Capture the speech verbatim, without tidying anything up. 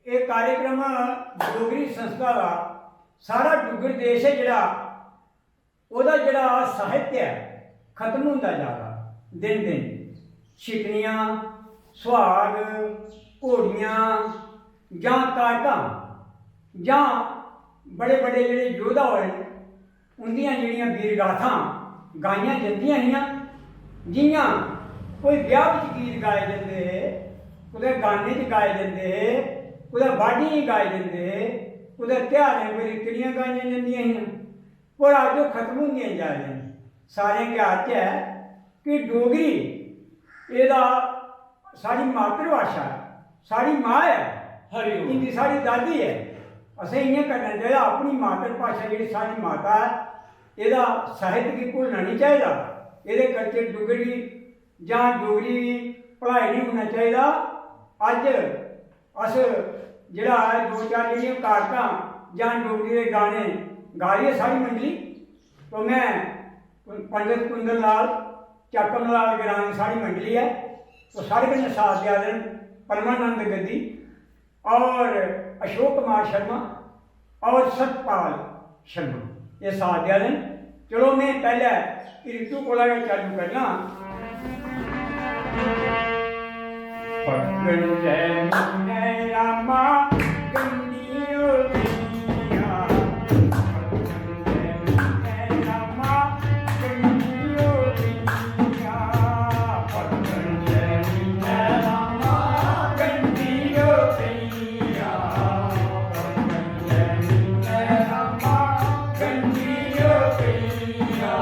एह् कार्यक्रम डोगरी संस्था दा, सारा डुग्गर देश ऐ जेह्ड़ा, ओह्दा जेह्ड़ा साहित्य ऐ, खत्म होंदा जा दा दिन दिन। छिकनियां, सुहाग, घोड़ियां जां कारकां जां बड़े बड़े जेह्ड़े योद्धा होए न, उं'दियां जेह्ड़ियां वीर गाथां गाइयां जंदियां हियां। जि'यां कोई ब्याह् बिच गीत गाए जंदे हे, कुतै गाने च गाए जंदे हे, कुतै बाढियें च गाए जंदे हे, कुतै तेहारें पर रिक्कड़ियां गाइयां जंदियां हियां। पर अज्ज ओह् खत्म होंदियां जा दियां न। सारें गै अज्ज ऐ कि डोगरी एह्दा साढ़ी मातृभाशा ऐ, साढ़ी मां ऐ, हरि ओम। हिंदी साढ़ी दादी ऐ। असें इ'यां करना चाहिदा, अपनी मातृभाशा जेह्ड़ी साढ़ी माता ऐ, एह्दा साहित्य गी भुल्लना निं चाहिदा। एह्दे कल्चर डोगरी जां डोगरी गी भुलाई निं होना चाहिदा। अज्ज अस जेह्ड़ा ऐ दो चार जेह्ड़ियां कारकां जां डोगरी दे गाने गा दी ऐ साढ़ी मंडली, तो में पंडित कुंदन लाल, चाकम लाल ग्रां दी साढ़ी मंडली ऐ, तो साढ़े कन्नै साथ देआ दे न परमानंद गद्दी और अशोक कुमार शर्मा और सतपाल शर्मा, एह् साथ देआ दे न। चलो, में पैह्लै ऋतु कोला गै चालू करना। फग्गन जै म्हीनै रामा गंढी होई गेइयां। फग्गन जै म्हीनै रामा गंढी होई गेइयां। फग्गन जै म्हीनै रामा गंढी होई गेइयां। फग्गन जै म्हीनै रामा गंढी होई गेइयां।